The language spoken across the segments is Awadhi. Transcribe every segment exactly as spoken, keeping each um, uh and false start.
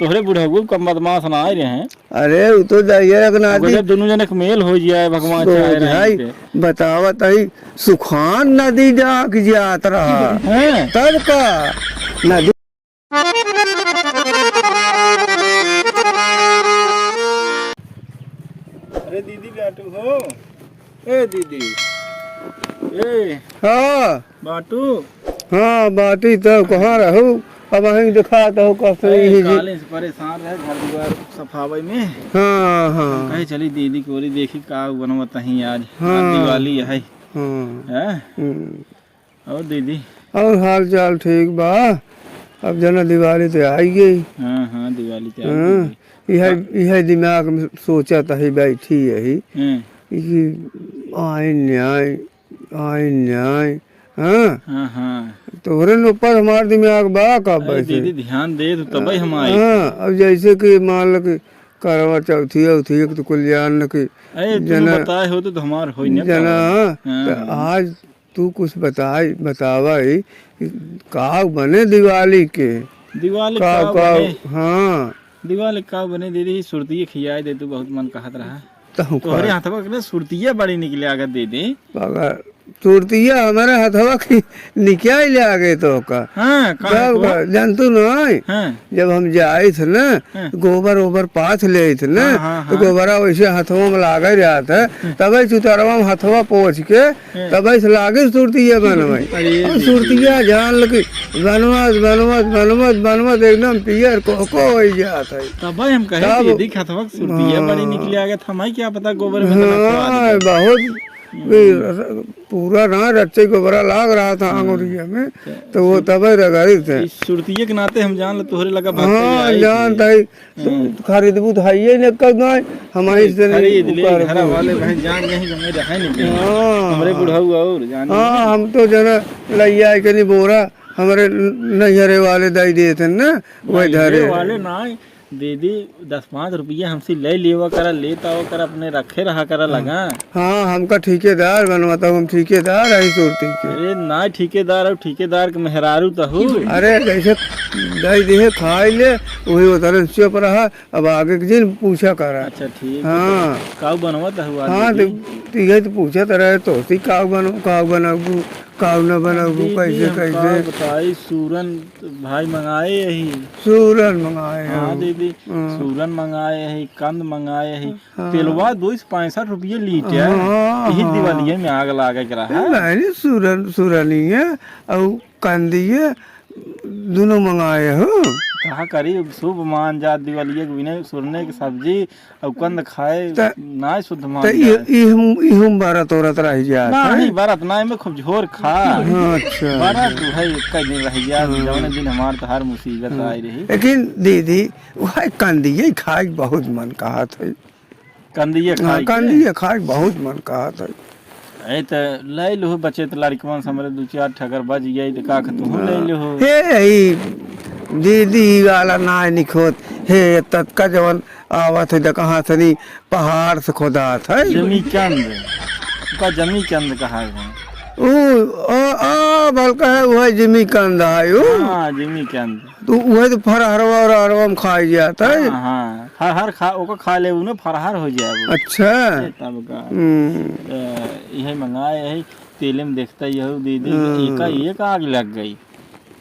तोहरे बुढ़ऊ कम बदमाश ना आए रहे हैं। अरे, उ तो जाइए एक नाती। गजब, दोनों जने के मेल हो जाए, भगवान तो चाहे रहे भाई, हैं। बतावत हई, सुखान नदी डाक जात रहा। हैं? तब का? नदी। अरे दीदी बाटू हो, ए दीदी, ए हाँ। बाटू। हाँ, बाटी तो कहाँ रहू? अब अहीं दिखात हो कब से अरे, यही जी। काले से परेशान रहे घर दुआर सफावे में। हाँ, हाँ। कहे चली दीदी कोरी देखी का बनवत ही आज। हाँ। आज दिवाली है। हाँ। हैं? हम्म। और दीदी? और हाल चाल ठीक बा। अब जना दिवाली तो आई गई। हाँ, हाँ, दिवाली तो आई हाँ, गई। यह, हाँ। यह दिमाग में सोचत ही बैठी यही हाँ। कि आए न्याय, आए न्याय, हाँ? हाँ, हाँ। तोहरे न ऊपर हमार दिमाग बा का अरे वैसे? दीदी, ध्यान दे तो तबे हम आए। हाँ, अब जैसे कि मान लो कि करवा चौथी, औथी के तो कुल जान न कि अरे, तू जना, बताए हो तो, तो हमार होई न जना, पावा। हाँ। तो आज तू कुछ बताई, बतावा ही कि का बने दिवाली के? दिवाली का, का का, बने? हाँ। दिवाली का बने दीदी, सुरतिये खियाए दे, तू बहुत मन कहत रहा। तहु तोहरे का? हथवा के ना सुरतिया बड़ी निकले आगे दे दे। मगर सुरतिया हमारे हथवा की निकाल ले आगे तो का। हाँ, काहे तब को? का, जानतू ना है? हाँ। जब हम जाइत ना, हाँ। गोबर ओबर पाथ लेइत ना, हाँ, हाँ, तो हाँ। गोबरा वैसे हथवा में लागे रहत है, हाँ। तबे चुतरवा में हथवा पोंछ के, हाँ। तबे से लागे सुरतिया बनवाई। अरे और दीदी। सुरतिया जान ल कि बनवत, बनवत, बनवत, बनवत एकदम पियर कोको होइ जात है। तबे हम कहे तब दीदी के हथवा के सुरतिया हाँ। बड़ी निकले आगे, हमाई क्या पता गोबर में इतना स्वाद हाँ, है। बहुत हम्म। ये पूरा ना रच्चे गोबरा लाग रहा था हाँ। आंगुरिया में, तो तो वो सुर-, तबे रगड़ी थे। इस सुरतिये के नाते हम जान ले तोहरे लगा भाग के हाँ, आई जान थे। ताई, तो हम्म। खरीदबू तो हइये न कब ना, हमारी से खरीद ले, उकार घर को। वाले भाई जान गए कि हमें रहे नहीं देंगे। हाँ। हमरे बुढ़ऊ और जान हाँ, गए। हम तो जना लइया के नहीं बोरा, हमरे नैहरे वाले दई देते ना, वही नैहरे धरे। वाले ना, दीदी, दस पाँच रुपया हमसे ले लेवा करा, लेत आवा करा, अपने रखे रहा करा लगा। हाँ, हमका ठेकेदार बनवा, तब हम ठेकेदार हई सुरती के। अरे ना, ठेकेदार और ठेकेदार के मेहरारू तो हो। अरे, जैसे दई दिहे खाई ले, वही उतरन चुप रहा, अब आगे के दिन पूछा करा। अच्छा, ठीक है। हाँ। काऊ बनवा तो हुआ हाँ, दीदी। तो, तो यही तो पूछत रहे तो, ती काऊ बनो, काऊ बनबू, काऊ न बनबू, दीदी, कैसे, हम कैसे? का बताई, सूरन भाई मंगाए यही। सूरन मंगाए हाँ हो। दीदी, हाँ। सूरन मंगाए यही, कंद मंगाए यही। हाँ। तेलवा दो सौ पैंसठ रुपये लीटर। हाँ, यही हाँ। दिवालिये में आग लागे के रहा। ए, नहीं, सूरन, सूरनिये और कंदिये दुनो मंगाए हो। कहा करी, शुभ मान जात दिवालिये के बिना सूरने के सब्जी और कंद खाए त, ना शुद्ध मान त इ-, जाए। इहम, इहम बरत औरत रह जात ना, है। नहीं बरत ना, एमे खूब झोर खा। हाँ, अच्छा। बरत है, एक दिन रह जाए, हाँ। जौने दिन हमार तो हर मुसीबत हाँ। आई रही। लेकिन दीदी, वह कंदिये खाए के बहुत मन कहत है। कंदिये हाँ, खाए के? कंदिये खाए के बहुत मन कहत है। ए, त ले लो बचे त लड़कवन से हमरे दू चार ठगर बज गई, त का ख तू ले लो। हे, ई दीदी वाला ना निखोत। हे, ततका जवन आवत है, त कहाँ से नहीं पहाड़ से खोदात है। जमीकंद, का जमीकंद कहा है? ऊ, आ, आ, बल्कि है, वह जिमीकंद है, ऊ। हाँ, जिमीकंद। तो उहे तो फरहरवा और अरवा में खाई जात है। हाँ, हाँ। फरहर खा, ओको खा ले, उन्हें फरहर हो जाए वो। अच्छा। ए, तब का। हम्म। ए, इहे मंगाए, यही तेले में देखता यहू दीदी, हम्म। एका एक आग लग गई।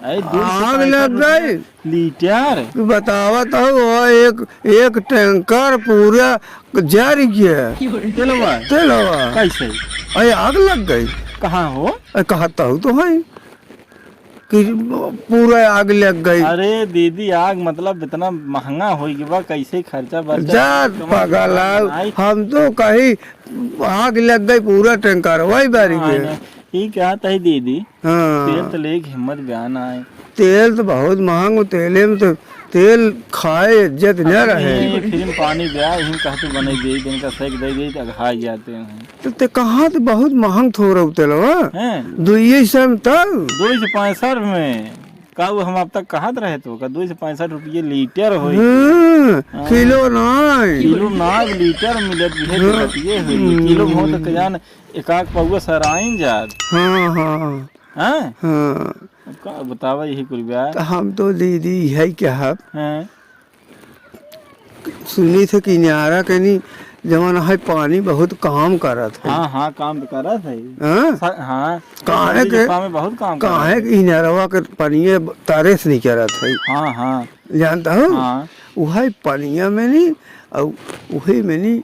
अरे, दो सौ पैंसठ आग लग गई? रुपया लीटर। तू बतावत हो, वो एक, एक टैंकर पूरा जर गया। तेलवा? तेलवा। कैसे? अरे, आग लग गई। कहाँ हो? अरे, कहता हूँ तो है। कि पूरा आग लग गई। अरे दीदी, आग मतलब इतना महंगा होइ गया बा, कैसे खर्चा बर्चा जा कमाई पागल कमाई आओ, बनाई? हम तो कहीं आग लग गई, पूरा टैंकर वही बारी हाँ, के। नहीं, ई कहत ही दीदी, हाँ। तेल तो लेके हिम्मत बयान आए। तेल तो बहुत महंग, तेले में तो तेल खाए इज्जत न अपने रहे। फ्री में पानी ब्याह, हिम कहते बने दे, दिन का सेक दे दे, तो अघाई जाते हैं। तो ते कहाँ तो बहुत महंग थोड़ा तेलवा? हैं? दुइये सौ में तब? दो सौ पैंसठ में। का वो हम अब तक कहत रहे तो का दो सौ पैंसठ रुपये लीटर होई? हाँ, हाँ। किलो नाय। किलो नाय, लीटर मिलत भी है तो हाँ। बतिये होई। हम्म। किलो में हो तो कजान एक आध पौवा सराइन जात। हाँ, हाँ। हैं? हाँ। अब का बतावा यही कुल ब्याह? तो हम तो दीदी यही कहब। हैं? सुनी थे कि इनारा के नी जवन है पानी बहुत काम करत है। हाँ, हाँ, काम तो करत है। हाँ? स-, हाँ, काहे के, गुफा में बहुत काम करत काहे है। के इनारवा के पनिये तरेस नहीं करत है। हाँ, हाँ। जानता हो? हाँ। उहे पनिया में नी, और उहे में नी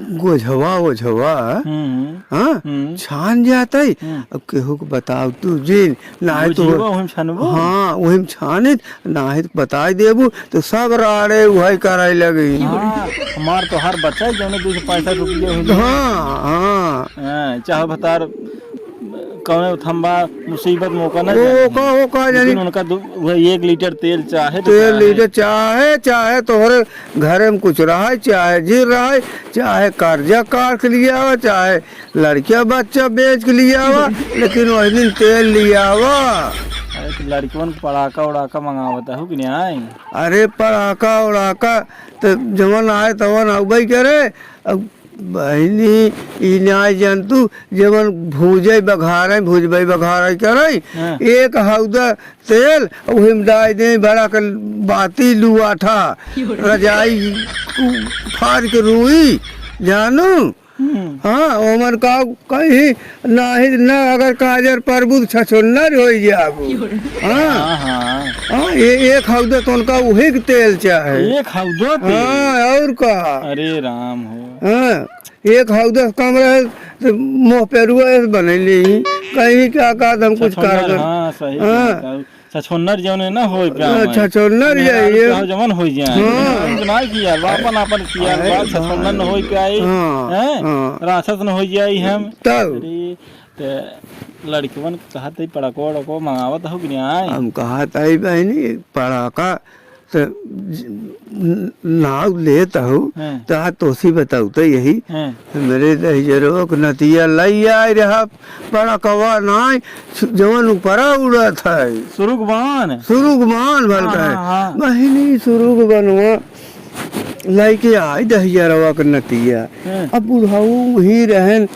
गोझवा ओझवा, हम्म। हाँ, हम्म। छान जात है। हम्म। अब केहू के बताव तू जिन, ना है तो गोझवा ओहिम छानबो? हाँ, ओहिम छानित, ना है तो बताई देबू, तो सब राड़े उहै कराई लगी। हाँ, हमार तो हर बच्चा है, जौने दू सौ पैंसठ रुपये हो जाए। हाँ, हाँ। हाँ, चाहे भतार कौने थम्बा मुसीबत मौका ना वो जाने। का, वो का जानी। लेकिन उनका दु-, वह एक लीटर तेल चाहे तो तेल चाहे। लीटर चाहे, चाहे तोहरे घरे में कुछ रहे, चाहे जीर रहे, चाहे कर्जा काट के लिए आवा, चाहे लड़किया बच्चा बेच के लिए आवा, लेकिन वही दिन तेल लिए आवा। अरे, तो लड़कियों को पड़ाका उड़ाका मंगावत हो कि नहीं आई? अरे, पड़ाका उड़ाका तो जवन आए तवन अउबे करे। अब बहिनी, ई ना जानतू, जवन भूजै बघारै, भूजबै बघारै करै, हाँ। एक हौदा तेल, ओहिम डाइ दे बड़ा के बाती लुआठा, रजाई फाड़ के रुई, जानू? हम्म। हाँ, ओमन का कही, नाही, ना अगर काजर परबू त छछोन्नर होइ जाबू। हाँ। हाँ, हाँ। हाँ, ए-, एक हौदा तो उनका उही के तेल चाहे। एक हौदा तेल? हाँ, और का? अरे राम हो। हाँ। एक हौदस कम रहे, तो मोह पेरुआ ऐसे बनैले ही। कहीं क्या कहत हम कुछ छछोन्नर, कर दम। हाँ, सही हाँ। कहत हौ। छछोन्नर जौन है ना होई पे हाँ, आवे। छछोन्नर मेहरारू जाइए। के हो जवन होई जाए। हाँ। हम तो ना किया, आपन आपन किया, अरे बात छछोन्नर न होई पे आई। हाँ, हैं? हाँ। राक्षस न होई जाई हम। तब। अरे, ते लड़कवन के कहत है पड़ाको वड़ाको मंगावत हो कि नहीं आए? हम कहत है बहिनी, पड़ाका त ज-, न-, नाव लेत हऊ, हाँ। त आज तोसी बताऊ त यही। हाँ। हमरे दहिजरवा के नतिया लई आए रहा, पड़कवा नाय, छु-, जवन ऊपरा उड़त है। सुरुग बान? सुरुग बान भल हाँ, कहे। हाँ, हाँ। बहिनी सुरुग बनवा लइके आई दहिजरवा के नतिया। हाँ। अब बुढ़ऊ वहीं रहन,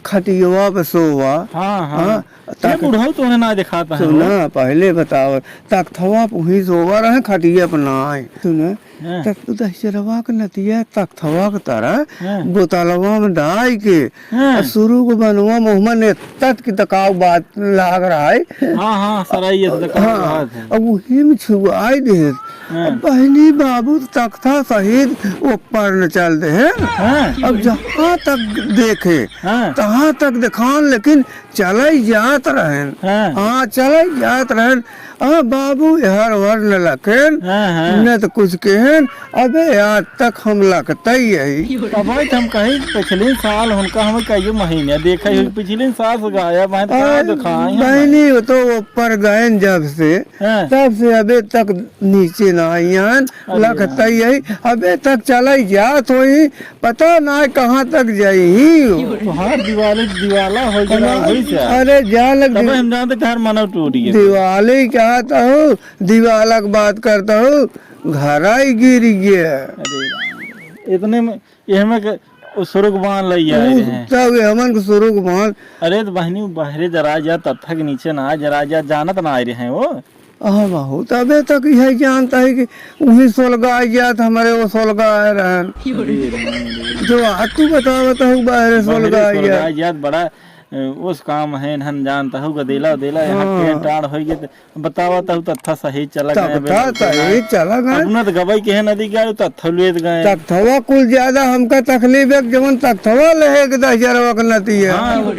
खटियवा पे सोवा। हाँ, हाँ। हाँ, ये तक-, बुढ़ऊ तोहने ना देखात है सुना, वो। पहले बताओ, तख्तवा पे वहीं सोवा रहे, खटिया पे ना आए। सुना, हाँ। तक दहिजरवा के नतिया तख्तवा के तरह हाँ। बोतलवा में डाई के, हाँ। आ सुरुग बनवा मुँह में नेतत की तकाव बात लाग रहा है। हाँ, हाँ, सराई ये तकाव हाँ, बात है। अब वही में छुआई दे। हाँ। अब बहिनी बाबू तख्ता सहित ऊपर न चल दे हैं। हाँ। अब जहाँ तक देखे, हाँ। तहाँ तक देखान, लेकिन चलई जात रहन। हाँ। हाँ, चलई जात रहन। आ बाबू, एहर ओहर न लखेन, हाँ, हाँ। न त कुछ केहन। अबे, आज तक हम लखतई यही। तबे त हम कही, पिछले साल उनका हम कई महीने देखे ही, पिछले साल से गायब हैं, त का आ, देखाई हम? बहिनी, वो तो ऊपर गयन जब से, हाँ। तब से अबे तक नीचे ना आई हन, अरे लखतई राम। यही। अबे तक चलई जात होई, पता ना कहाँ तक जाई। तोहार दिवाली दिवाला हो गया, हमार, होई से। अरे जा लग तबे दिव-, हम जानते तोहार मनव टूट गया। दिवाली कहत हूँ, दिवाला के बात करत हूँ, घर आई गिर गया। अरे राम। इतने में, ये हमें के, वो सुरुग बांध लई आए उ रहे। तब ये हमन के सुरुग बांध। अरे तो बहिनी, बहरे जरा जा, तत्था के नीचे ना जरा जा, जानत ना आए रहे वो। हाँ बाबू, तबे तक यही जानता है कि वही सोलगा आ जात, हमारे वो सोलगा आए रहन। अरे राम रे। जो आज तू बतावत हो, बाहर हमरे सोलगा आ सोलगा गया। आ जात, बड़ा, ए, उस काम है, इन्हन जानता हो, गदेला उदेला, यहाँ हाँ। के टाड़ होई गए, तो बतावत हो, तत्था सही चला गए, तत्था बे, सही चला गए। अपना तो गवाई के है नदी के आड़ू, तत्था लेत गए। तत्थवा कुल ज्यादा हमका तकलीफ है, जवन तत्थवा लहे के दहिजरवा के नती है। हाँ,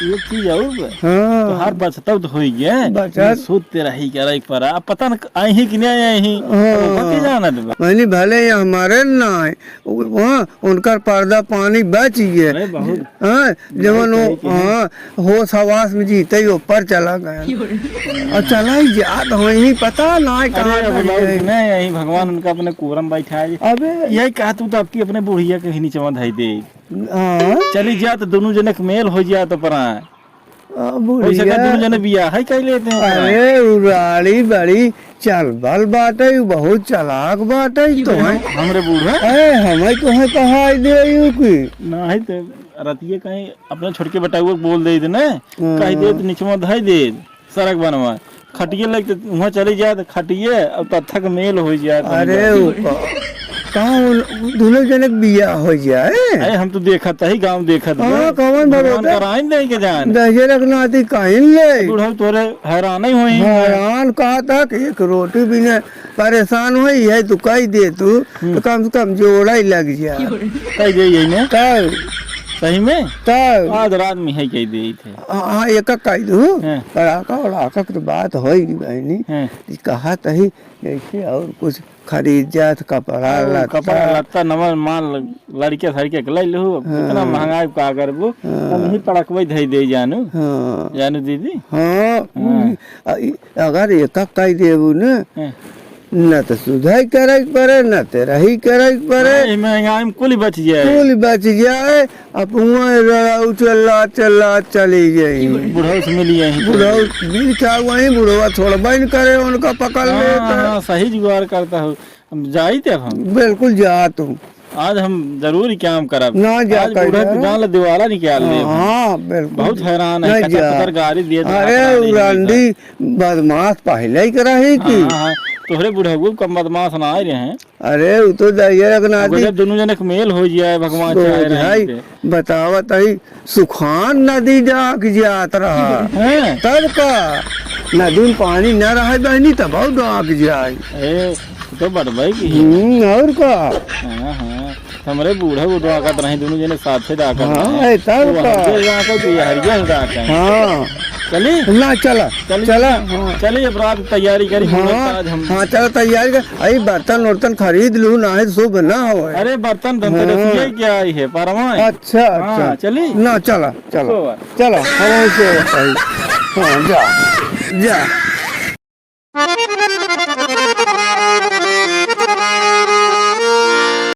एक चीज और बा। हाँ। तोहार बचतौ तो होई गए। बचत। ये सूत ते रही करे पर, अब पता न आई ही कि नहीं आई ही। हाँ। अब ओकर के जानत बा। मैंने भले ये हमारे ना आए, वो, वहाँ उनकर पर्दा पानी बच गए। अरे बहुत। हाँ, जवन वो, नहीं, नहीं, नहीं। हाँ, होश हवास में जीते ही ऊपर चला गया। और चला ही जात हो, यही पता ना है अरे कहाँ अब तक लोग जाए। नहीं, यही भगवान उनका अपने कोरम बैठाए। अबे। यही कहा तू तो आपकी अपने बुढ़िया के ही नीचे में धई दे। हाँ। चली जा तो दोनों जने के मेल हो जा तो परा। आ, हो सका बुढ़िया। दोनों जने बियाह ही कर लेते हैं। अरे, उ राड़ी बड़ी चलबल बाटे, उ बहुत चालाक बाटे, तो है। हमरे बूढ़ा? अरे, हमें तो है कहा दे यू की। नहीं तो रतिये कहीं अपने छोटके बेटा को बोल दे देने, हाँ। कह दे तो निचवा धई दे। सड़क बनवा, खटिए लेके उहाँ चली जाए तो खटिए और तत्था के मेल हो जाए कहीं अरे जाए। ऊपर। कहाँ उन-, दुनो जने के बियाह हो जाए? अरे हम तो देखत ही, गाँव देखत हाँ, बे। कौन भगवान भरोसा? कराइन दे के जान। दहिजरक नाती काइन ले? बुढ़ऊ तोरे हैरान ही होई। हैरान कहा था कि एक रोटी बिना परेशान होई है, तू कही दे तू, हम्म। तो कम से कम जोड़ा ही लग जाए। कही दे यही ने? तब। सही में? तब। आज रात में है कही दे थे। हाँ, हाँ, एक एक कही दू। हाँ। पड़ाका उड़ाका के तो बात होई नहीं बहनी। हाँ। ई कहा तही जैसे और कुछ खरीद जात, कपड़ा, और लत्ता। कपड़ा, लत्ता, नमर माल, लड़के सड़के के ले लहू। अब हाँ। इतना महंगाई का करबू? हाँ। हम ही पड़कवे धई दे जानू। हाँ। जानू दीदी? हाँ। हाँ। आ, ई, अगर एक एक कही देबू न, हाँ। न तो सुधाई करे के पड़े, न तेरही करे के पड़े। हाँ, ई महंगाई में कुल बच जाए। कुल बच जाए। अब हुआं रड़ाऊ चला, चला चली गई। बुढ़ऊ से मिली यहीं पे। बुढ़ऊ मिल क्या वहीं, बुढ़वा छोड़बे न करे, उनका पकड़ हाँ, लेता। हाँ, सही जुगाड़ करता हूँ। हम जाई थे अब हम। बिल्कुल जा तू। आज हम जरूर ही काम करब। ना जा आज कहीं बुढ़ऊ जा। दुकान ला दिवाला निकाल दे। हाँ, बिल्कुल। बहुत हैरान है, नहीं कचर जा। कचर गाड़ी दिए अरे, धरा धरा उरांडी बदमाश पहले ही के रही की। हाँ, हाँ, तोहरे बुढ़ऊ कम बदमाश ना आए रहे हैं। अरे, उ तो दहिजरक नाती। गजब, दुनू जने के मेल हो जाए, भगवान तो चाहे रहे भाई, हैं। बतावत हई, सुखान नदी डाक जात रहा। हैं? तब का? नदी में पानी न रहे बहनी, तब और डाक जाए। ए, तो बटवाई की। हम्म, और का? हाँ, हाँ। हमरे बूढ़ा वो डाकत रहे, दुनू जने साथे डाकत हाँ, रहे। ए, तब वो का? हरिया डाकत, ये हरिया डाकत। हाँ। चली? ना, चला, चली? चला, हाँ। चली, अब रात की तैयारी करी, हाँ, आज हम हाँ, चला, तैयारी कर। अई बर्तन उर्तन खरीद लू, ना है शुभ ना हो। अरे, बर्तन धनतेरस हाँ। ये क्या आई है, परवा है? अच्छा, हाँ, अच्छा। चली? ना, चला, चला। चला, हम ऐसे बताई। हाँ, जा, जा।